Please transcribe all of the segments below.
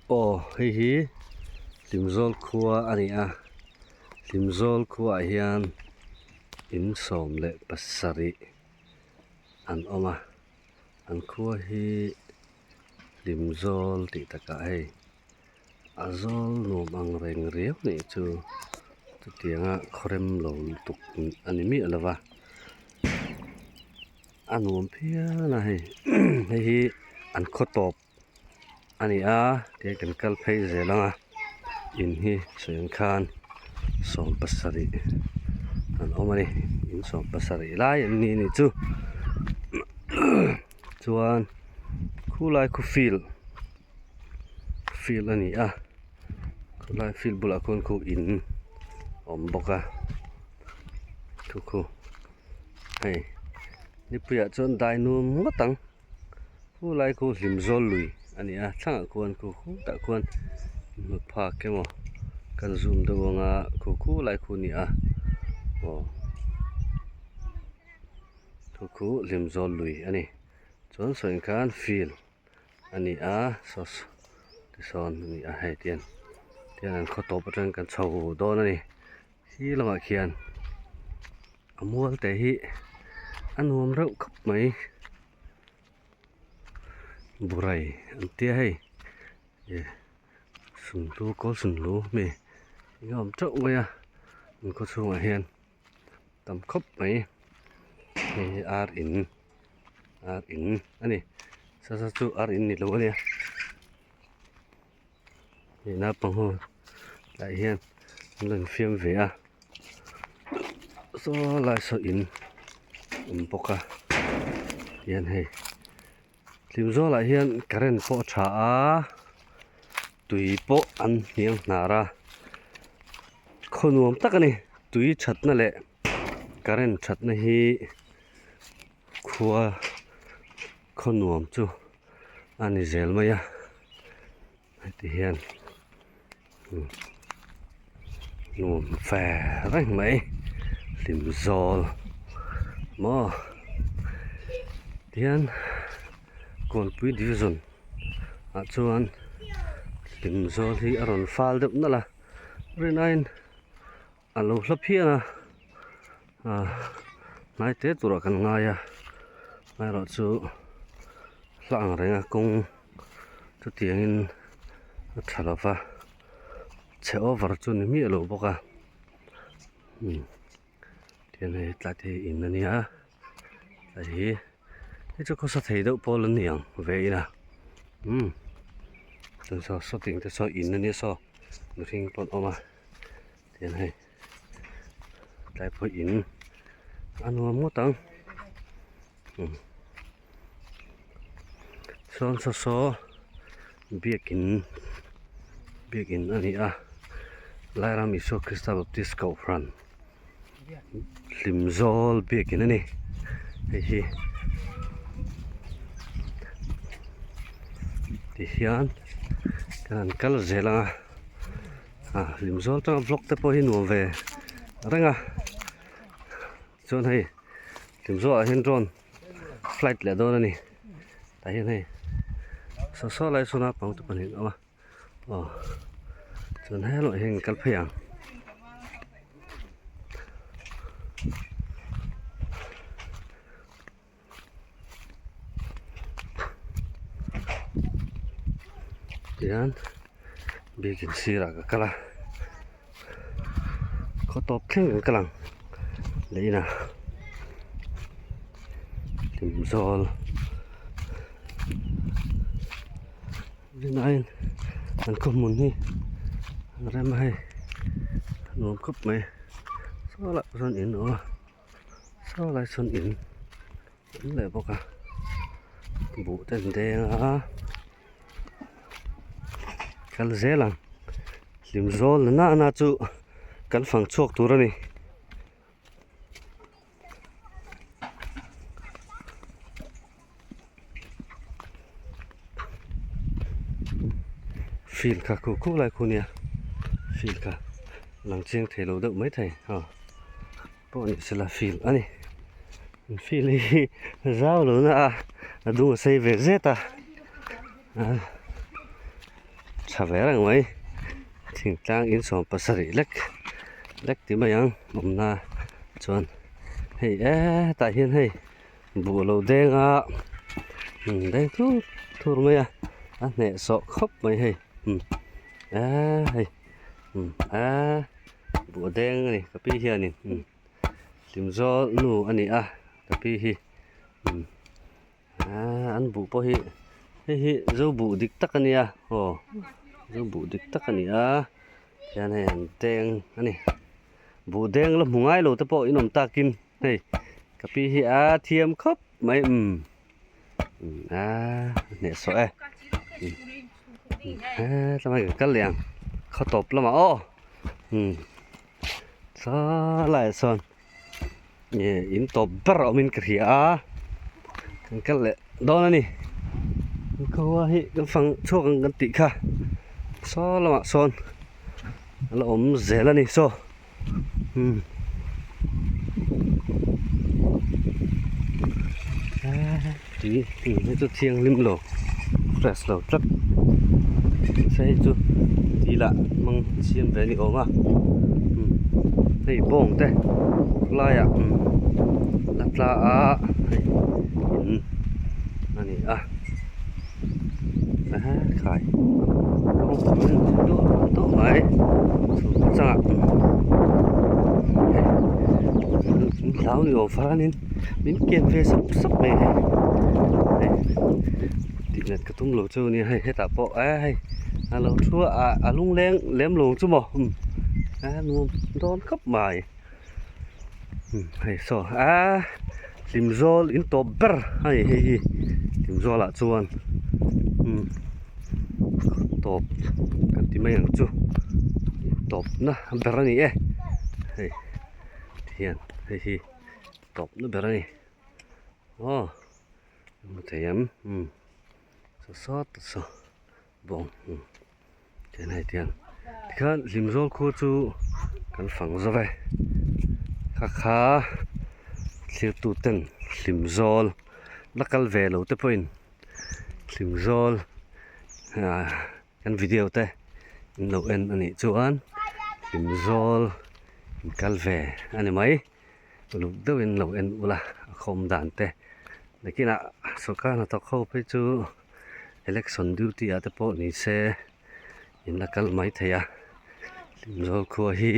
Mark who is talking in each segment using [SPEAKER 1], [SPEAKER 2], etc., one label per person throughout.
[SPEAKER 1] Aw hei hi Hlimzawl khua a ni a Hlimzawl khuaah hian in 17 an awm a an khua hi Hlimzawl tih takah hei a zawl nuam ang reng riau nih chu chutianga khawrem lo lutuk a ni miah lo va a nuam phian a hei hei hi an khaw tawp a ni a tihian kan kal phei zel ang a in hi sawi ang khan 70 an awm a ni in 70 lai an ni anih chu chuan khulai khu field field a ni a khulai field bulah khuan khu in a awm bawk a khu khu hei nipuiah chuan dai nuam ngawt ang. Khu lai khu hlim zawl lui a ni a thlangah khuan khu khutah khuan hnut phak emaw kan zoom deuh anga khu khu lai khu a ni a aw khu khu hlim zawl lui a ni chuan sawi ang khan field a ni a saw tisawn a ni a hei tian tian an khaw tawp atang kan chho dawn a ni. Khi lamah khian a mual te hi a nuam reuh khawp mai burai an tia hei ih sunhlu kawl sunhlu mi eng a awm teuh mai a an khaw chhungah hian tam khawp mai hei hi ar in ar in a ni sa chu ar in ni lo a nia. Hei naupang ho tlai hian an rawn fiam ve a saw lai saw in awm bawk a tihian hei thim zawlah hian current pawh a tha a tui pawh an hniang hnar a khaw nuam tak a ni tui thatna leh current thatna hi khua khaw nuam chu a ni zel mai a heti hian nuam fe reng mai hlim zawl maw tihian kawnpui division ah chuan hlim zawl hi a rawn fal deuh nalh a rinaiin A lo hla phian a ah hnai te turah kan ngai a amaherawh chu hla ang reng a kawng chutiangin a tha lo va chhe over chu ni miah lo bawk a umm tihian hei tlai te hi in a nia tlai hi hei chu khawsa thei deuh pawl an ni ang ve ila umm chuan saw sawting te saw in a nia saw mihring pawh an awm a. Tihian hei tlai pawh in a nuam ngawt ang umm sawn saw saw biakin biakin a ni a Lairam Isua Krista Baptist Kohhran hlim zawl biakin a ni hei hi tihian kan han kal zel ang a. Ah hlim zawl tanga vlog te pawh hi nuam ve reng a chuan hei hlim zawlah hian drone flight leh dawn a ni tah hian hei saw saw lai sawn a pang te pahnih an awm a aw chuan helaiah hian kal phei ang. Tihian biakin sirah ka kal a khaw tawp thleng kan kal ang leh inah hlim zawl rinaiin an khaw hmun hi an rem a hei nuam khawp mai saw lah chuan in a awm a. Saw lai sawn in awm leh bawk a buh te an deng a kal zel ang hlim zawl na na chu kan fang chhuak tur a ni. Field kha khu khu lai khu nia field kha lang chiang thei lo deuh mai thei aw pawh ni sela field a ni field hi zau lo na a a dung a sei ve zet a. tha ve reng mai thingtlang in 70 lek lek ti mai ang awmna chuan hei hetah hian hei buh lo deng a deng thur thur mai a a hnehsawh khawp mai hei eee hei eee buh deng a ni ka pi hianin hlimzawl nu a ni a ka pi hi. Aaa an buh pawh hi hei hi zo buh dik tak a nia aw zo buh dik tak a ni a tihian hei an deng a ni buh deng la hmu ngai lo te pawh in awm takin hei ka pi hi a thiam khawp mai umm aaa hnehsawh e hetlai kan kal leh ang khaw tawp lamah aw umm saw laiah sawn. nge in tawp ber a awmin ka hria a kan kal leh dawn a ni khua hi kan fang chhuak ang kan tih kha saw lamah sawn a la awm zel a ni saw umm tui hei chu thianghlim lo fresh lo tlat mahse hei chu tui lah hmang siam ve a ni awm a hei bawng te laiah la tla a hei in a ni a khai kawngpui an chhe duah duah mai chhung changah hei hlau ni awm faranin min ken ve sap sap mai hei hei tih nat ka tum lo chu nia hei hetah pawh eh hei a lo thu a a lungleng lem lo chu maw a nuam dawn khawp mai hei saw a hlim zawl in tawp ber a ni hei hi hlim zawl ah chuan tawp kan ti mai ang chu tawp na ber a ni e hei tihian hei hi. Tawp na ber a ni aw hmu thei em umm saw sawt saw bawng umm tihian hei tihian tikhan hlim zawl khu chu kan fang zo ve kha kha thlir tu ten hlim zawl la kal ve lo te pawhin hlim zawl ah kan video te in lo en a nih chuan hlim zawl in kal ve a ni mai. Uluk deuhin lo en ula a khawm dan te nakinah sawrkar hnathawk ho phei chu election duty ah te pawh ni se in la kal mai thei a Hlimzawl khua hi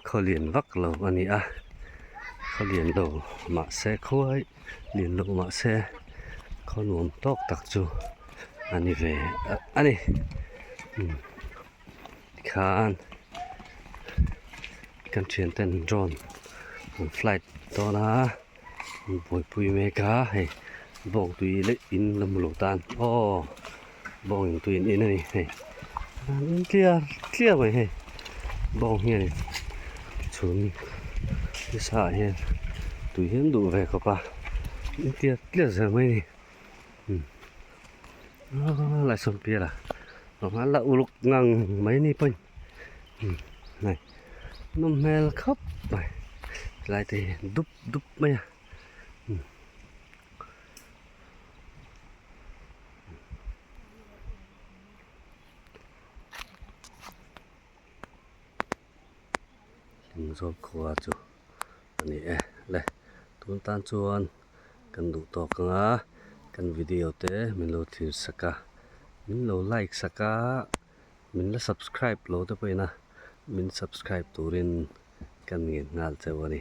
[SPEAKER 1] khaw lian vak lo a ni a khaw lian lo mahse khuai lian lo mahse khaw nuam tawk tak chu a ni ve a ni tikhan. Kan thian ten drone an flight dawn a an buaipui mek a hei bawng tui leh in la hmu lo tan aw bawng in tui an in a ni hei an in tliar tliar mai hei bawng hian in chhun nisa ah hian tui hi an duh ve khawp a in tliar tliar zel mai a ni umm laisawm piala a la uluk ngang mai a ni pawhin. Hei nawm hmel khawp mai helai te hi dup dup mai a Hlimzawl khua chu a ni e le tun tan chuan kan duh tawk ang a kan video te min lo thlir sak a min lo like sak a. Min la subscribe lo te pawhin a min subscribe turin kan ngen nghal cheu a ni.